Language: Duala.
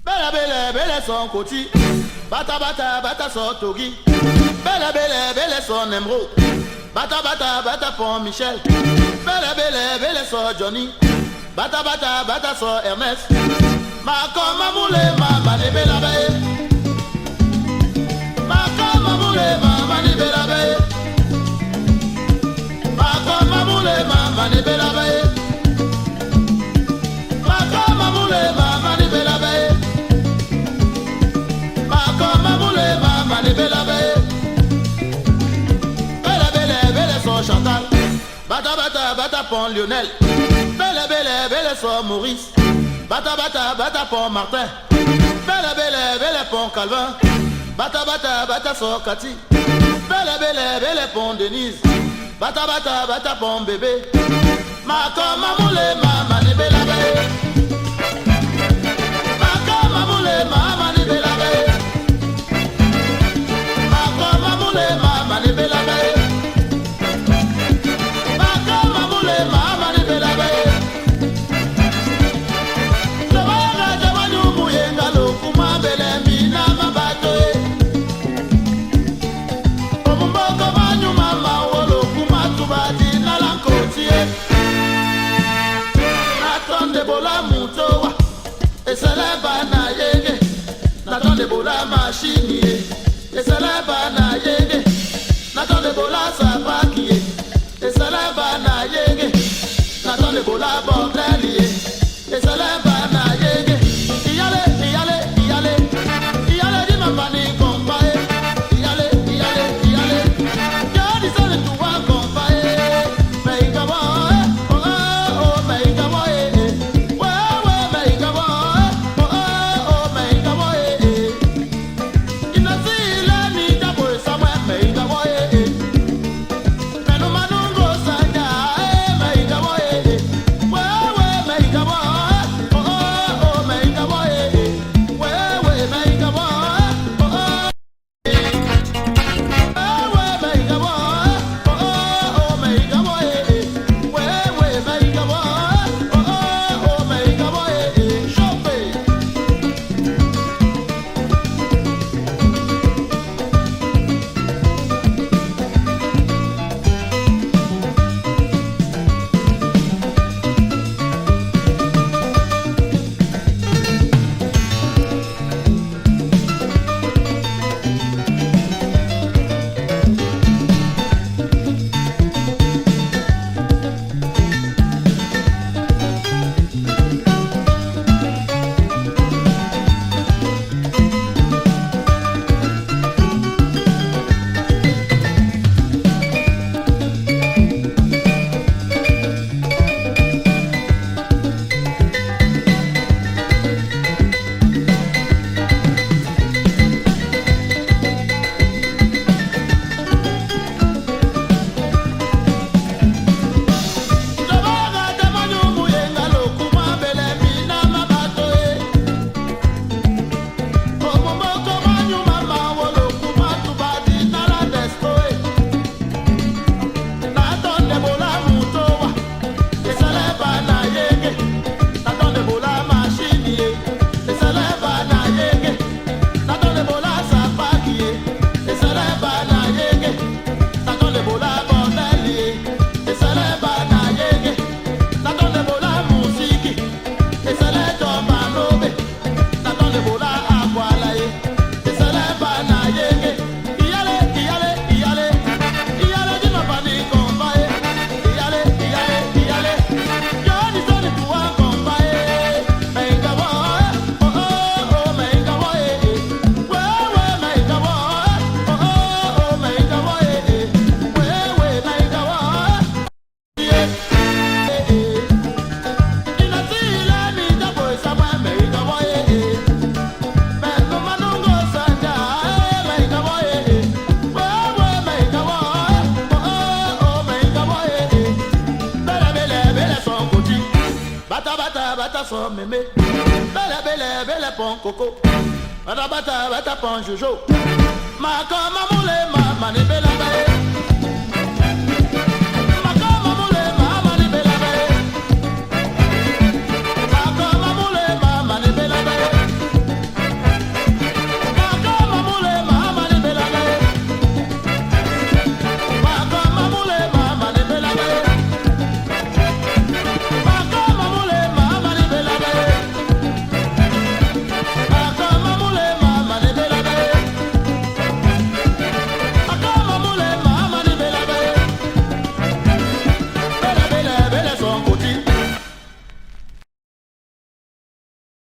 Bele bele bele son koti. Bata bata bata son togi. Bele bele bele son Nemro. Bata bata bata pon Michel. Bele bele bele son Johnny. Bata bata bata son Hermès. Makoma mule mama ne bela be. Makoma mule mama ne bela be. Makoma mule mama ne bela be. Makoma mule mama ne bela be. Makoma mule mama ne bela be. Bele bele bele son Chantal. Bata bata bata pon Lionel. Bele bele bele son Maurice. Bata bata bata pon Martin. Bele bele bele pon Calvin. Bata bata bata son Cathy. Bele bele bele pon Denise. Bata bata bata pon bébé. Makoma mule mama ne bela be. Makoma mule mama ne bela be. Makoma mule mama ne bela be. Makoma mule mama ne bela be. Lobanga jamanyu muyenga lokuma bele mina mabato e. Omumboko manyu mama wolokuma tubadi nalankoti e. Natonde bola mutowa eseleba na yenge. Natonde bola mashini ye eseleba na yenge. Natonde bola sapaki ye eseleba na yenge. Natonde bola bordel ye eseleba na yenge. Iyale iyale iyale iyale di mapani kompa ye. Iyale iyale iyale yadi sale tuwa kompa ye. Meikawa eh oh oh oh meikawa eh eh. We we meikawa eh oh oh oh meikawa eh eh. Inasile ni jabo samwe meikawa eh eh. Menu manungo sanja eh meikawa eh eh. We we meikawa eh oh oh oh meikawa eh eh. We we meikawa eh oh oh. We meikawa eh oh oh oh meikawa eh eh. We we meikawa eh oh oh oh meikawa eh eh. Chope. Tobaga tamanyu muyenga lokuma bele mina mabato e. Omumboko manyu mama wolokuma tubadi nala desto e. Natonde bola mutowa eseleba na yenge. Natonde bola mashini ye eseleba na yenge. Natonde bola sapaki ye eseleba na yenge. Natonde bola bordel ye eseleba na yenge. Natonde bola musiki esele tomba lobe. Natonde bola akwala ye eseleba na yenge. Iyale iyale iyale iyale di mapani komba ye. Iyale iyale iyale yoni soni tuwa komba ye. Menga wo eh oh oh oh menga wo eh eh. We we menga wo eh oh oh oh menga wo eh eh. We we menga wo eh eh eh. Inasile mi jabo samwe menga wo eh eh. Menu manungo sanja eh menga wo eh eh. We we menga wo eh oh oh oh menga wo eh eh. Bele bele bele son koti. Bata bata bata son mémé. Bele bele bele pon coco. Bata bata bata pon jojo. Makoma mule mama ne bela.